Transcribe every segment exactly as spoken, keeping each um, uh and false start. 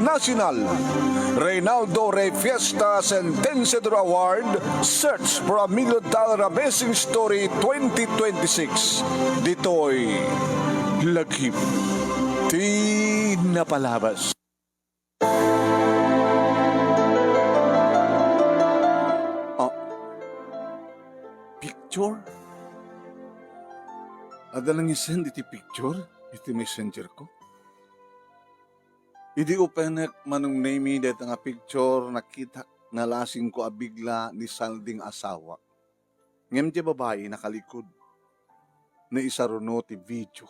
National Reynaldo Rey Fiesta Sentenciador Award, Search for a Million Dollar Amazing Story twenty twenty-six. Ditoy Lagip ti Napalabas. Ah, picture? Adda nangisend iti picture iti messenger ko. Idi upenek, Manong Nemi, dayta nga picture, nakitak, nalasingko a bigla ni salding asawak. Ngem ti babai nakalikod, naisaruno ti video.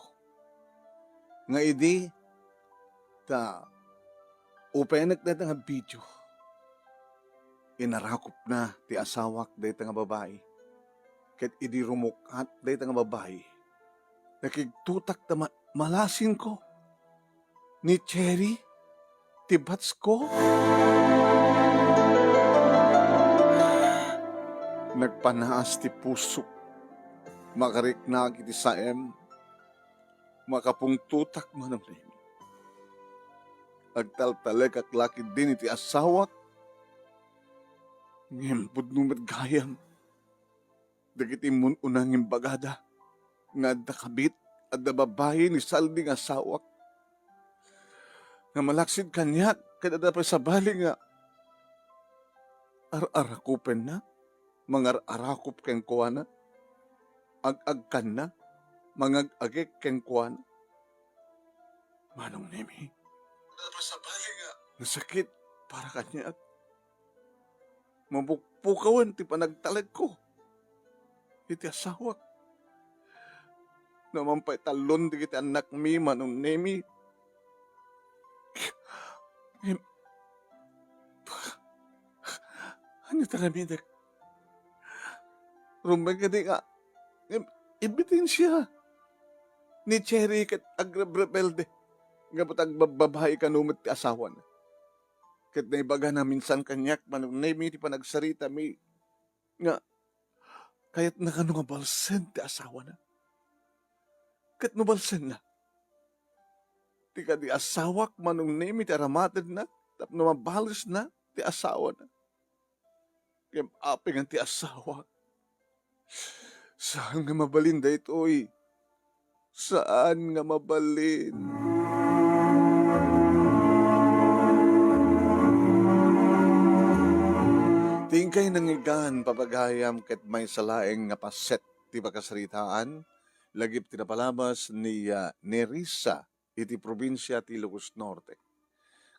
Nga idi ta upenek dayta nga video, inarakupna ti asawak dayta nga babai. Ket idi rumuk-at dayta nga babai, nakigtutak ta ma-, malasingko ni Cherry ti batsko. Nagpanaas ti pusok, makariknak iti saem, makapungtotak, Manong Nemi. Agtaltalekak la ketdin iti asawak, ngem pudno met gayam dagiti immun-una nga imbagada nga adda kabit, adda babai ni salding asawak nga malaksid kaniak ket adda pay sabali nga ar-arakupenna, mangar-arakup kenkuana, ag-agkanna, mangag-agek kenkuana. Manong Nemi, nasakit para kaniak. Mapukpukawen ti panagtalekko iti asawak. No amangan pay tallon dagiti annakmi, Manong Nemi. Em, ania ti aramidek? Rumbeng kadi nga, em, ebidensia ni Cherry ket agrebrebelde nga agbabbabai kano met ti asawana. Ket naibagana minsan kaniak, Manong Nemi, ti panagsaritami nga kayatna kano nga balsen ti asawana. Ket no balsenna, ti kadi asawak, Manong Nemi, ti aramatenna tapno mabalesna ti asawana. Ngem apay ngarud ti asawak? Saan nga mabalin daytoy? Saan nga mabalin? Ti inkay nangngegan, papagayam, ket maysa laeng nga paset ti pakasaritaan, lagip ti napalabas ni, ah, Nerissa iti probinsia ti Ilocos Norte.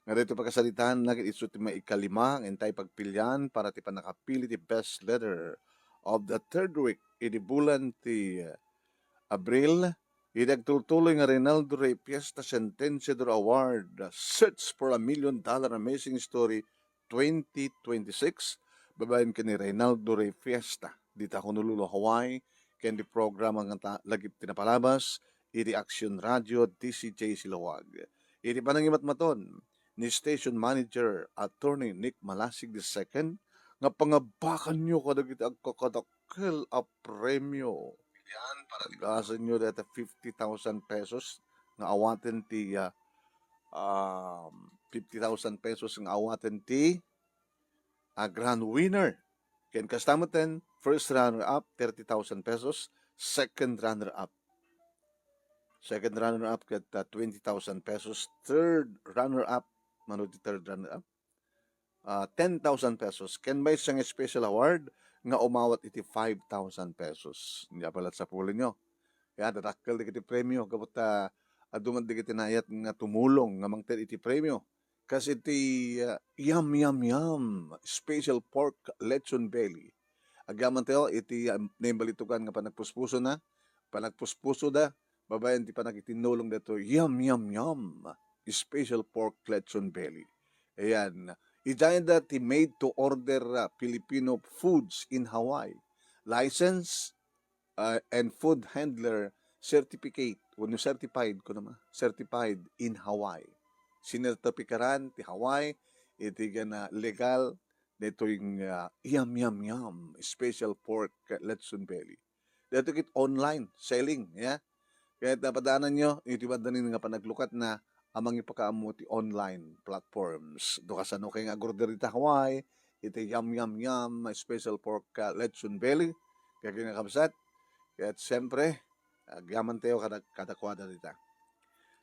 Nga daytoy pakasaritaanna ket isu ti maikalima nga intay pagpilian para ti pannakapili ti best letter of the third week idi bulan ti, ah, Abril, iti agtultuloy nga Reynaldo Rey Fiesta Sentenciador Award, Search for a Million Dollar Amazing Story twenty twenty-six, babaen ken ni Reynaldo Rey Fiesta, dita Honolulu, Hawaii, ken ti programa nga ta-, lagip ti napalabas iti Action Radio D C J Siloag. Iti panangimatmaton ni Station Manager Attorney Nick Malasig the second, nga pangabakanyo kadagiti agkakadakkel a premio. Agasanyo dayta fifty thousand pesos nga awaten ti, ah, um, fifty thousand pesos nga awaten ti, ah, grand winner. Ken kasta met ten, first runner-up, thirty thousand pesos, second runner-up. Second runner-up ket, ah, twenty thousand pesos, third runner-up, mano ti third runner-up? Ah, ten thousand pesos. Ken maysa nga special award nga umawat iti five thousand pesos. Nia pay la ti sapulenyo. Kaya dadakkel dagiti premio, gapu ta adu met dagiti naayat nga tumulong nga mangted iti premio. Kas iti, ah, Yum Yum Yum Special Pork Lechon Belly. Agyaman tayo iti, ah, naimbalitok nga panagpuspusona, panagpuspusoda, babaen ti panagitinnulong daytoy Yum Yum Yum Special Pork Lechon Belly. Ayan. Idiay da ti made to order, ah, Filipino foods in Hawaii. License, ah, and food handler certificate, wenno certified, kuno ma, certified in Hawaii. Sinertipikaran ti Hawaii iti gana legal daytoy nga Yum Yum Yum Special Pork Lechon Belly. Daytoy ket online selling, ya. Ket napadaananyo, iti maddanin nga panaglukatna, a mangipakaammo ti online platforms. No kasano kay nga agorder dita Hawaii, iti Yum Yum Yum Special Pork, ah, Lechon Belly, kaya nga kabsat, kaya siyempre, agyaman tayo kada, kada kuwada dita.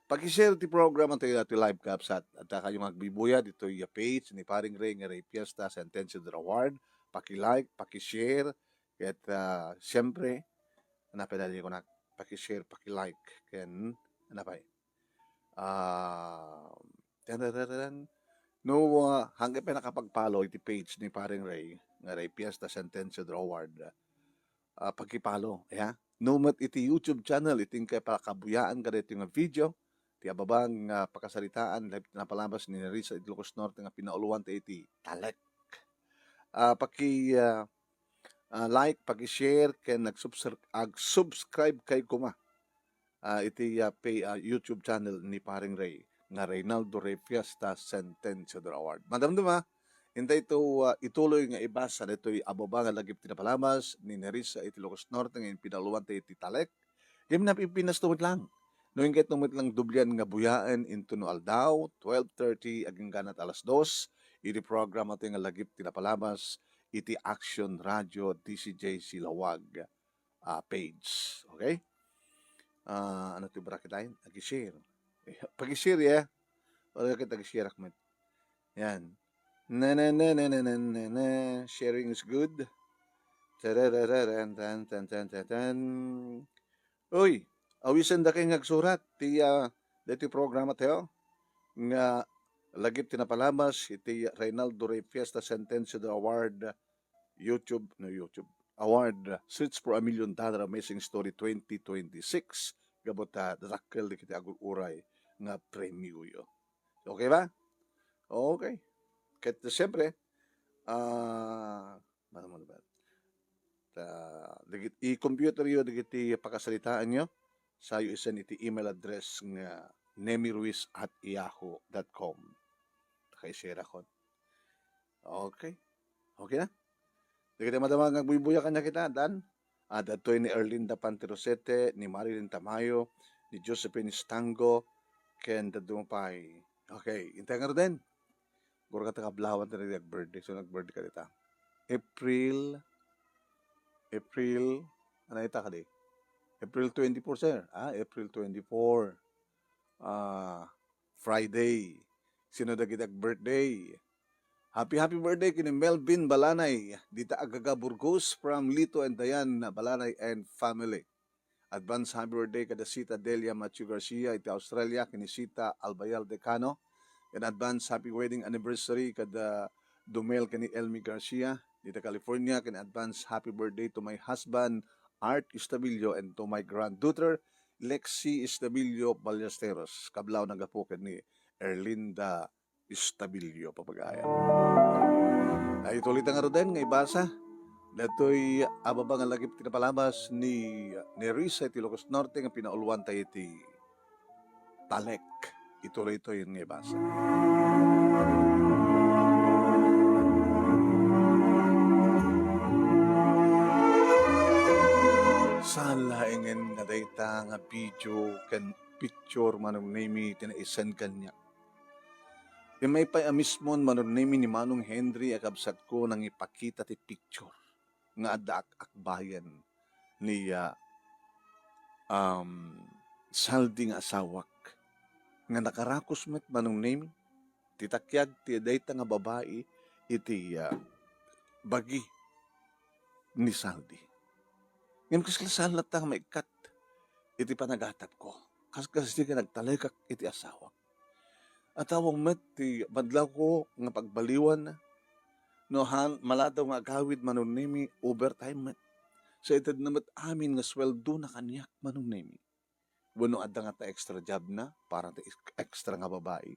Pag-share ti program tayo ti live kabsat, at kayo nga agbibuya dito iya page ni Paring Ray nga Ray Fiesta Sentencia de Award, paki-like, paki-share, ket, ah, siyempre, napay dali ko na, paki-share, paki-like, ken, napay, ah, tan, tan, tan, tan. No, ah, hanggang pa nakapag-follow iti page ni Paring Ray, nga Ray Fiesta Sentencia de Award, ah, paki-follow, ya. No met iti YouTube channel, iti inkay pakabuyaan kadaytoy nga video, ti ababa nga pakasaritaan, live ti napalabas ni Nerissa iti Ilocos Norte nga pinauluan ta iti Talek. Ah, paki, ah, ah, like, paki-share, ken nagsubscri-, ag-subscribe kay kuma, ah, iti, ah, pay, ah, YouTube channel ni Paring Ray nga Reynaldo Ray Fiesta Sentencia de Award. Madamdama, intay to, ah, ituloy nga ibasa ditoy ababa nga lagip ti napalabas ni Nerissa iti Ilocos Norte nga pinauluan ta iti Talek. Ngem napipinastumot lang. No, inggit no met lang dublian nga buyaen intono aldaw, twelve thirty, agingganat alas dos, iti programa ti nga lagip ti napalabas iti Action Radio D C J C Lawag, ah, page. Okay? Ah, ano ti bracket line? Agi-share. Eh, pag-share, ya. Wala kita agi-share, Ahmed. Yan. Na, na, na, na, na, na, na, na. Sharing is good. Tararararan, tan, tan, tan, tan, tan. Uy, awisan da kay nga agsurat ti, ah, deti programa tayo nga lagip ti napalabas iti Reynaldo Ray Fiesta Sentencia de Award YouTube, no, YouTube Award, Search for a Million Dollar Amazing Story twenty twenty-six. Gapu ta dadakkel dagiti agur-uray nga premioyo. Okay ba? Okay. Ket siyempre, ah, ano mo ba? Ta, dagit-, i-computer yo dagiti pakasaritaan yo, sayo i-send iti email address nga nemiruiz at yahoo dot com. Kay share ako. Okay. Okay na? Dagiti madama nga agbuybuya kanya kita, dan. Ah, datoy ni Erlinda Panterosete, ni Marilyn Tamayo, ni Josephine Stango, ken dadduma pay. Okay, intay nga ruden. Guro ka ta kablawan ta nag-birthday, so nag-birthday ka dita. April, April, ano ita kadi? April twenty-four, sir. Ah, April twenty-four. Ah, Friday. Sino dagiti ag-birthday? Happy, happy birthday ken ni Melvin Balanay, dita agaga Burgos, from Lito and Diane Balanay and family. Advance happy birthday kada Sita Delia Matthew Garcia iti Australia, ken ni Sita Albayal Decano. Ken advance happy wedding anniversary kada Dumel ken ni Elmi Garcia dita California, ken advance happy birthday to my husband, Art Estabillo, and to my granddaughter, Lexi Estabillo Ballesteros. Kablaw nagapu ken ni Erlinda Estabillo, papagayan. Ay, ituloy ta nga ruden nga ibasa. Datoy ababa nga lagip ti napalabas ni Nerissa iti Ilocos Norte nga pinauluan tayo iti Talek. Ituloy tayo nga ibasa. Saan laengen nga dayta nga video ken picture, Manong Nemi, ti naisend kaniak. Immay pay a mismon, Manong Nemi, ni Manong Henry a kabsatko nangipakita ti picture nga adda ak-akbayan ni, ah, um, Saldi nga asawak, nga nakarakus met, Manong Nemi, ti takiag ti dayta nga babai iti, ah, bagi ni Saldi. Ngem kasla latta nga maikkat iti panagatangko. Kas-, kasdi nga nagtalekak iti asawak. Atawang met ti madlawko nga pagbaliwan. No han-, maladaw nga agawid, Manong Nemi, overtime met. Sa itedna met amin nga sweldona kaniak, Manong Nemi. Wenno adda ngata extra job na, para ti ex-, extra nga babai.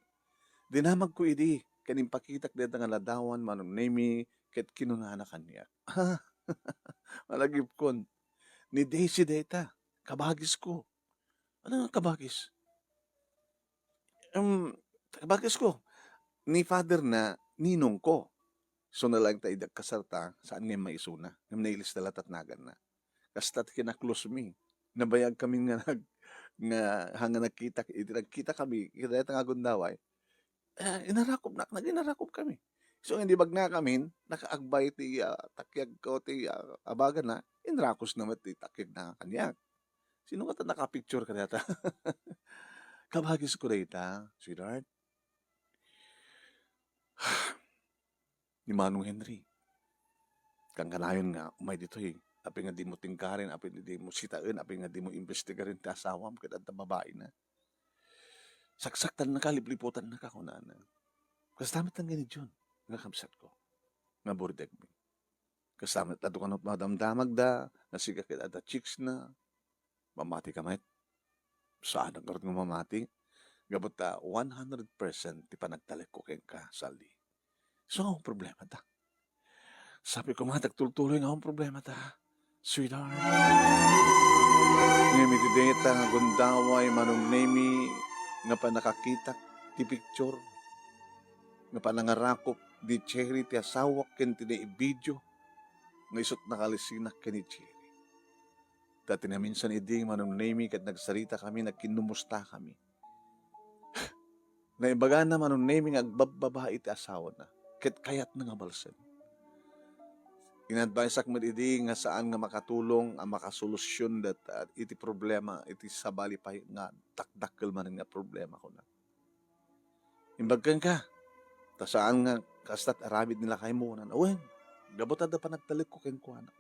Dinamagko idi, ken impakitak dayta nga ladawan, Manong Nemi, ket kinunana kaniak, "Ah, malagipkon, ni Daisy dayta, kabagisko." "Ano nga kabagis?" "Em, kabagisko, ni father na ninongko." Isuna laeng ta idi agkasarta, saan nga maisuna. Ngem nailista latta ti naganna. Kasta ti kinaklosmi. Nabayag kami nga nag-, nga, hanggang nagkita, iti nagkita kami, iti dayta nga gundaway, ah, inarakupnak, naginarakupkami. So, nga inibagna kamin, nakaagbay ti, ah, takyag ko, ti, ah, abaganna, inrakos na met ti takyagna kaniak. Sino nga ta nakapicture kadata? Kabagisko dayta, sweetheart. Ni Manong Henry. Kankanayon nga, umay ditoy, apay nga dimo tingkaren, apay nga dimo sitaen, apay nga dimo imbestigaren ti asawam ket adda babaina. Saksaktannaka, lipliputannaka, kunana. Kasta met laeng ni John, nga kabsatko, nga burdegmi. Kasta met laeng kano madamdamagda, nga sika ket adda chicksna, mamati ka met. Saanak ngarud nga mamati. Gapu ta one hundred percent ti panagtalekko kenka, Sally. So, nga problema ta? Sabi ko nga, nagtultuloy nga akong problema ta, sweetheart. Ngem iti dayta nga gundaway, Manong Nemi, nga panakakitak ti picture, nga panangarakop di Cherry ti asawak ken ti naibidio, nga isut' nakalisinak ken ni Cherry. Ta ti naminsan idi, Manong Nemi, ket nagsarita kami, nagkinnumusta kami. Naibagana, Manong Nemi, nga agbabbabai ti asawana, ket kayatna nga balsen. Inadviseak met idi nga saan nga makatulong a makasolusion dayta iti problema iti sabali pay nga dakdakkel manen nga problema, kuna. Imbag kenka, ta saan nga kasta ti aramid ni lakaymo, kunana. Wen, gapu ta adda panagtalekko kenkuana.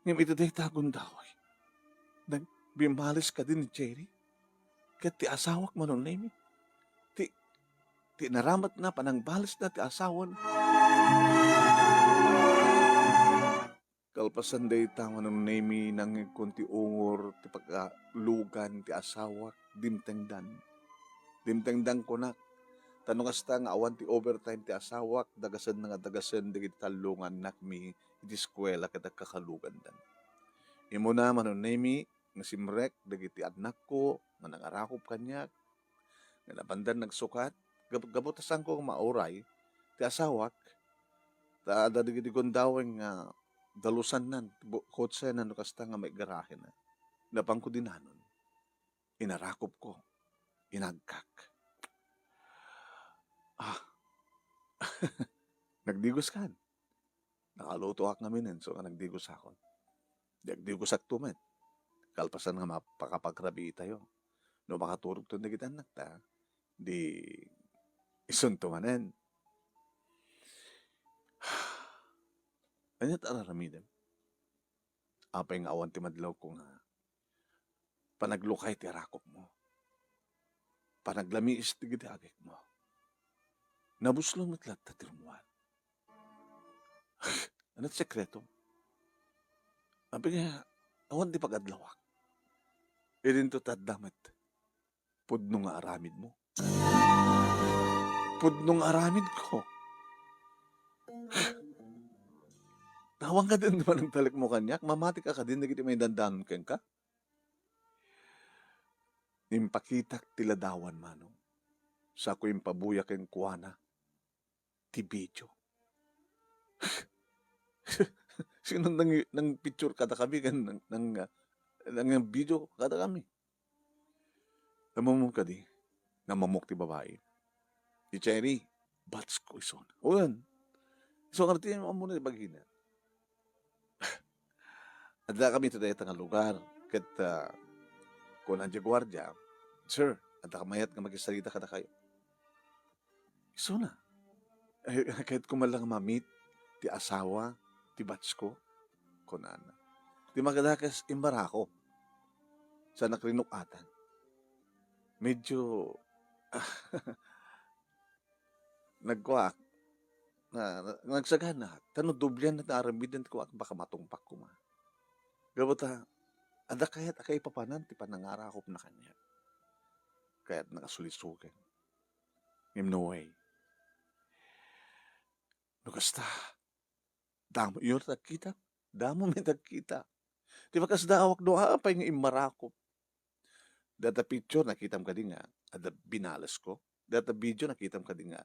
Ngem iti dayta gundaway, nagbimales kadi ni Cherry ket ti asawak, Manong Nemi. Ti, ti naramatna, panangbalesna ti asawan. Kalpasan dayta, Manong Nemi, nangngegkon ti ungor ti pagkalugan ti asawak, dimtengdan. Dimtengdan kunak, ta no kasta nga awan ti overtime ti asawak, dagasenna nga dagasen dagiti tallo nga annakmi iti eskuela ket agkakalugandan. Immuna, Manong Nemi, nga simrek dagiti annakko nga nangarakop kaniak, nga napandan nagsukat, gap-, gapu ta saanko nga mauray ti asawak, ta adda dagiti gundaway nga dalusannan ti bu-, kotsena no kasta nga maigarahena. Napanko dinanon, inarakopko, inagkak. Ah, nagdigoskan. Nakalutoak ngamin, so nga nagdigosakon. Di agdigosakto met. Kalpasan nga mapakapagrabiitayo. No makaturogto dagiti annakta, di isunto manen. Ania ti ar-aramidem? Apay nga awan ti madlawko nga panaglukay ti arakopmo. Panaglamiis dagiti agekmo. Nabuslo met latta ti rummuar. Ania ti sekreto? Apay nga awan ti pag-adlawak. Idinto ti adda met pudno nga aramidmo. Pudno nga aramidko. Awan kadin ti panagtalekmo kaniak, mamatika kadin dagiti maidandanon kenka? Impakitak ti ladawan, Manong. Saanko impabuya kenkuana ti video. Sino nang, nang picture kadakami ken nang, nang, ah, nang video kadakami? Ammom kadi nga mammok ti babai. Ni Cherry, batsko isuna. Wen. Isu nga ti ammona ti bagina. Adda kami iti dayta nga lugar, ket, ah, kuna diay guardia, "Sir, adda mayat nga makisarita kadakayo." Isuna, "Ay, kayatko man lang ma-meet ti asawa ti batsko," kunana. Ti makadakes, immarakop. Saanak rinuk-atan. Medyo, nagkuak, na, na, nagsaganaak. Ta no doblianna ti aramiden ti kuak, baka matungpak koma. Gapu ta, adda kayat a kaipapanan ti panangarakopna kaniak. Kayatna a sulisugen. Ngem no way. No kasta, damo, iyo ti agkitam. Damo met ti agkitam. Ti makasdaawak no apay nga immarakop. Dayta picture, nakitam kadi nga adda binalesko? Dayta video, nakitam kadi nga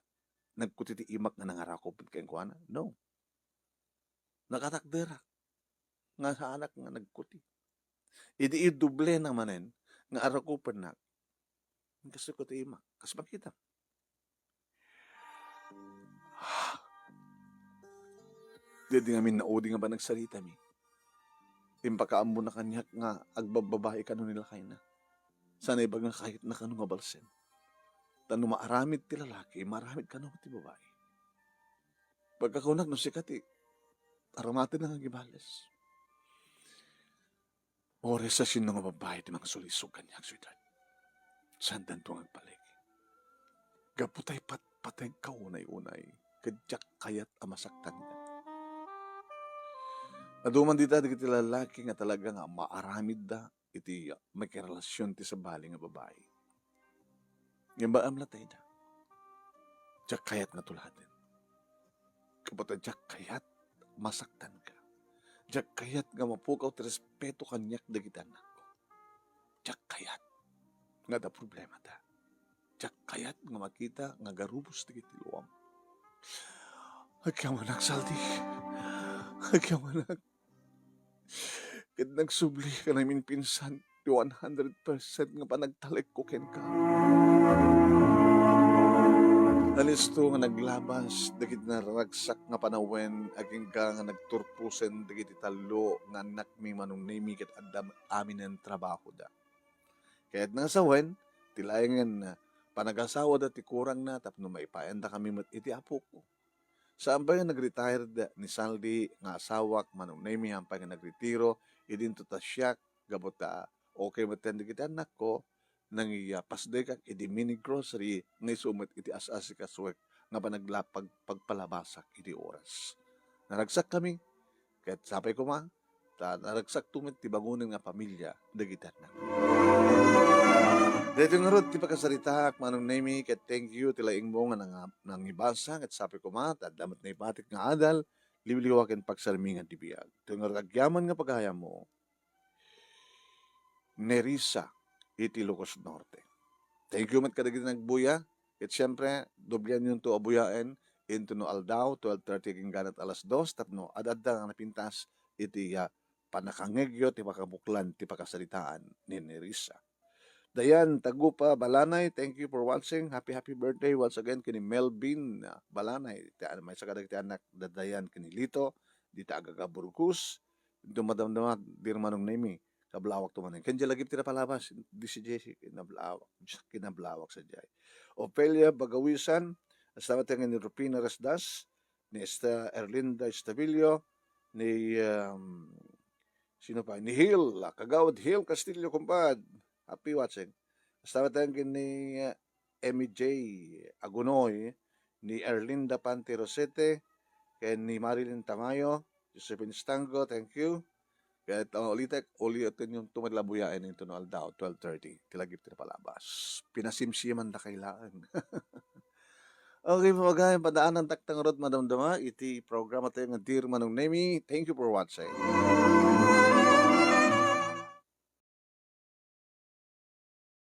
nagkuti ti imak nga nangarakop kenkuana? No. Nakatakderak nga saanak nga nagkuti. Idi idoblena manen, nga arakupennak. Kastoy ko ti ima, kas makita. Daydi ngamin naudi nga panagsaritami. Impakaammo na kaniak nga agbabbabai kano ni lakayna. Sana ibaga nga kayatna kano nga balsen. Ta no maaramid ti lalaki, maaramid kano ti babai. Pagkakunak no sika ti aramaten nga agibales. Ores a sino nga babai ti mangsulisog kaniak, sweetheart. Saandanto nga agbalin. Gapu tay patpateg ka unay-unay, ket diak kayat a masaktanka. Adu man dita dagiti lalaki nga talaga nga maaramidda iti makirelasion ti sabali nga babai. Ngem ba-, amlatayda. Diak kayat nga tuladen. Gapu ta diak kayat masaktanka. Diak kayat nga mapukaw ti respeto kaniak dagiti annakko. Diak kayat nga adda problemada. Diak kayat nga makita nga agarubos dagiti luam. Agyamanak, Saldi. Agyamanak. Ket nagsubli ka namin pinsan ti one hundred percent nga panagtalekko kenka. Nalisto nga naglabas dagiti naragsak nga panawen agingga nga nagturposen dagiti tallo nga annakmi, Manong Nemi, ket adda aminen trabahoda. Kayatna nga sawen, ti laengen panagasawada ti kurangna tapno maipayandakami met iti apoko. Saan pay nga nag-retired ni Saldi nga asawak, Manong Nemi, saan pay nga nagretiro, idinto ta siak, gapu ta okay metten dagiti annakko, nangiya pasdekak idi mini grocery nga isu met iti as-asikasuek nga panaglapag-, pagpalabasak iti oras. Naragsakkami, ket sapay koma, ta naragsakto met ti bangonen nga pamilia dagiti annak. Daytoy ngarud ti pakasaritaak, Manong Nemi, ket thank you ti laingmo nga nanga-, nangibasa, ket sapay koma, ta adda met naipatik nga adal, liwliwa ken pagsarmingan ti biag. Daytoy ngarud agyaman nga pagayammo, Nerissa, iti Ilocos Norte. Thank you met kadagiti nagbuya, ket siempre, doblianyonto a buyaen, intono aldaw, twelve thirty agingga alas dos, tapno ad-adda nga napintas iti, ah, pannakangngegyo ti pakabuklan ti pakasaritaan ni Nerissa. Dayan Tagupa Balanay, thank you for watching. Happy, happy birthday once again ken ni Melvin, ah, Balanay. Ti an-, maysa kadagiti annak da Dayan ken ni Lito, dita agaga Burgos. Inton madamdama, dear Manong Nemi, kablawakto manen. Ken diay lagip ti napalabas, D C J C, kinablawak, kinablawak sadiay. Ofelia Bagawisan, kasta met ni Rufina Resdas, ni Esta-, Erlinda Estavillo, ni, um, sino pa? Ni Hil, ah, Kagawad Hil Castillo, kumpad. Happy watching. Kasta met ni, ah, Emmy J Agunoy, ni Erlinda Pante Rosete, ken ni Marilyn Tamayo, Josephine Stango, thank you. Ket, uh, ulitek, ulitek yung tumadlabuyaen intono aldaw, twelve thirty, ti lagip ti napalabas. Pinasimsiman da kailangan. Okay, pamagayan, padaanan takta ngarud madamdama iti programa tayo nga Dear Manong Nemi. Thank you for watching.